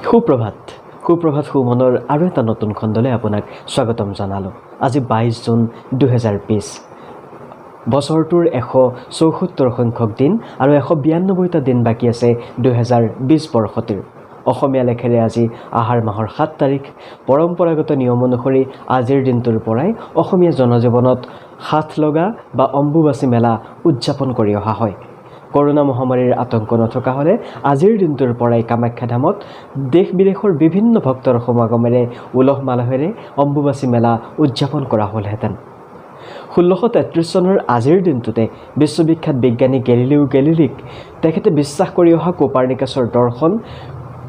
সুপ্ৰভাত, সুপ্ৰভাত। সুমনৰ আৰু এটা নতুন খণ্ডলৈ আপোনাক স্বাগতম জনালোঁ। আজি 22 জুন 2020। বছৰটোৰ 174 সংখ্যক দিন আৰু 192টা দিন বাকী আছে 2020 বৰ্ষটিৰ। অসমীয়া লেখেৰে আজি আহাৰ মাহৰ 7 তাৰিখ। পৰম্পৰাগত নিয়ম অনুসৰি আজিৰ দিনটোৰ পৰাই অসমীয়া জনজীৱনত সাত লগা বা অম্বুবাচী মেলা উদযাপন কৰি অহা হয়। কৰোণা মহামাৰীৰ আতংক নথকা হ'লে আজিৰ দিনটোৰ পৰাই কামাখ্যা ধামত দেশ বিদেশৰ বিভিন্ন ভক্তৰ সমাগমেৰে উলহ মালহেৰে অম্বুবাচী মেলা উদযাপন কৰা হ'লহেঁতেন। 1633 চনৰ আজিৰ দিনটোতে বিশ্ববিখ্যাত বিজ্ঞানী গেলিলিও গেলিলিক তেখেতে বিশ্বাস কৰি অহা কোপাৰ্নিকাছৰ দৰ্শন,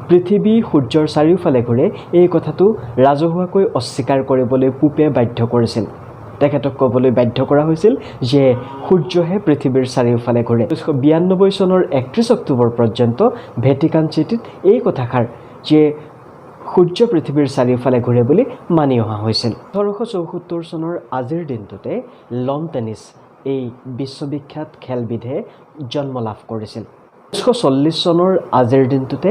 পৃথিৱী সূৰ্যৰ চাৰিওফালে ঘূৰে, এই কথাটো ৰাজহুৱাকৈ অস্বীকাৰ কৰিবলৈ পোপে বাধ্য কৰিছিল। তেখেতক ক'বলৈ বাধ্য কৰা হৈছিল যে সূৰ্যহে পৃথিৱীৰ চাৰিওফালে ঘূৰে। 1992 চনৰ 31 অক্টোবৰ পৰ্যন্ত ভেটিকান চিটিত এই কথাষাৰ যে সূৰ্য পৃথিৱীৰ চাৰিওফালে ঘূৰে বুলি মানি অহা হৈছিল। 1874 চনৰ আজিৰ দিনটোতে লন টেনিছ এই বিশ্ববিখ্যাত খেলবিধে জন্ম লাভ কৰিছিল। 1940 চনৰ আজিৰ দিনটোতে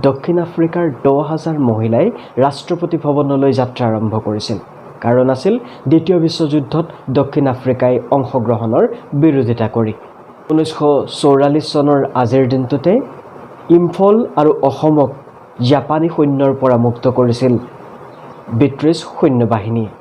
দক্ষিণ আফ্ৰিকাৰ 10,000 মহিলাই ৰাষ্ট্ৰপতি ভৱনলৈ যাত্ৰা আৰম্ভ কৰিছিল। কাৰণ আছিল দ্বিতীয় বিশ্বযুদ্ধত দক্ষিণ আফ্ৰিকাই অংশগ্ৰহণৰ বিৰোধিতা কৰি। 1944 চনৰ আজিৰ দিনটোতে ইম্ফল আৰু অসমক জাপানী সৈন্যৰ পৰা মুক্ত কৰিছিল ব্ৰিটিছ সৈন্যবাহিনীয়ে।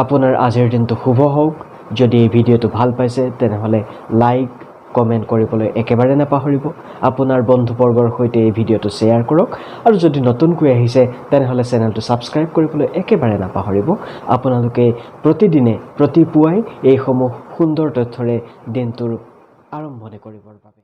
আপোনাৰ আজিৰ দিনটো শুভ হওক। যদি এই ভিডিঅ'টো ভাল পাইছে, তেনেহ'লে লাইক, কমেণ্ট কৰিবলৈ একেবাৰে নাপাহৰিব। আপোনাৰ বন্ধুবৰ্গৰ সৈতে এই ভিডিঅ'টো শ্বেয়াৰ কৰক আৰু যদি নতুনকৈ আহিছে, তেনেহ'লে চেনেলটো ছাবস্ক্ৰাইব কৰিবলৈ একেবাৰে নাপাহৰিব। আপোনালোকে প্ৰতিদিনে প্ৰতিপুৱাই এইসমূহ সুন্দৰ তথ্যৰে দিনটোৰ আৰম্ভণি কৰিবৰ বাবে।